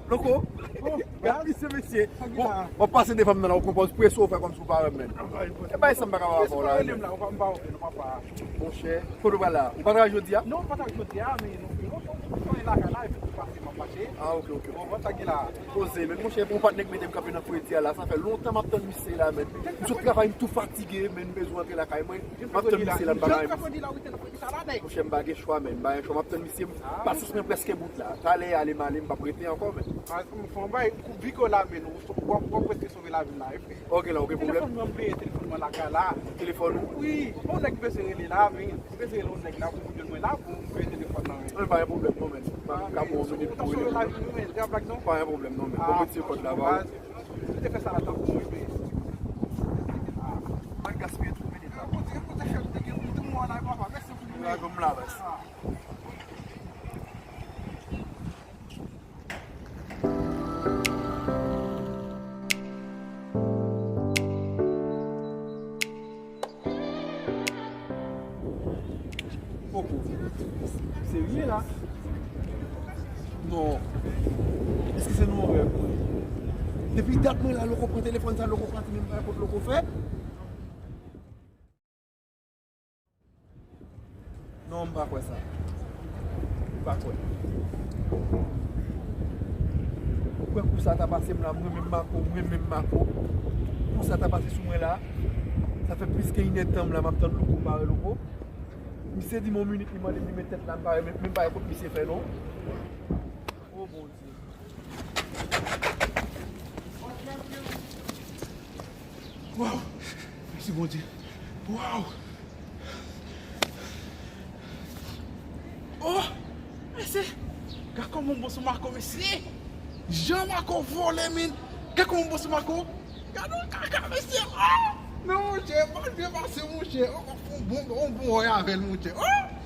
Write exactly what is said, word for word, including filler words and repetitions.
Loko, gad misye, mesye. Bon, w ap pase devan m nan la, ou konpòz prese w fè kòmsi ou pa wè m menm. E bay sa m pa kapab avè w la menm. Monchè, kote w pral la? Ou pa travay jodi a? Non, m pa travay jodi a, men nou, nou, nou, nou, nou lakay la, epi nou pase, m ap mache. Ah, ok, ok. Bon, mwen sa gen la. Poze, men monchè, pou yon patnè k mete m kanpe nan fredi a la, sa fè lontan m ap tann misye la, men. M sot travay, m tou fatige, men m bezwen antre lakay mwen. M ap tann misye la, m pa ka. Monchè, m pa gen chwa, men. M pa gen chwa, m ap tann misye. Pasyans mwen prèske bout la. Talè ale m ale, m p ap rete ankò, men. Fè yon bay, kou biko la, men. W ap, w ap prèske sove lavi m la, wi. Ok, la, ok, pwoblèm. Telefòn mwen, m bliye telefòn mwen lakay la. Telefòn ou? Wi, yon nèg ki bezwen rele la, men. Li bezwen rele yon nèg la, pou m jwenn mwen la, pou m peye telefòn nan, men. Mwen pa gen pwoblèm, non, men. M pa ka pran yon minit pou rele. Ou ta sove lavi m, men. Se pa blag, non. Pa gen pwoblèm, non, men. Bon, mèsi ankò la, baz. Ou te fè sa la tankou mwen, men. Ah, pa t gaspiye twòp minit la. Kote, kote chèf te gen pou te mwen la, papa. Mèsi pou mwen. Lage m la, baz. Poko. Serye la? Non. Èske se nan yon rèv mwen ye? Depi dat mwen la, Loko pran telefòn sa, Loko pati, menm pa kot Loko fè. Non, m pa kwè sa. M pa kwè. Ou kwè kou sa ta pase m la, mwen menm Marco, mwen menm Marco. Kou sa ta pase sou mwen la. Sa fè plis ke inèdtan m la, m ap tann Loko, m pa wè Loko. Misye di m yon minit, li mande m limen tèt la, m pa wè, menm pa wè kot misye fè non. Oh, Bondye. Waw! Mèsi, Bondye. Waw! Oh! Mesye! Gad kòman m bon sou Marco, mesye! Jan Marco vole, men! Gad kòman m bon sou Marco! Gad yon kaka, mesye! Oh! Non, monchè, pa byen pase, monchè! Oh, fè yon bon, yon bon woy avè l, monchè! Oh!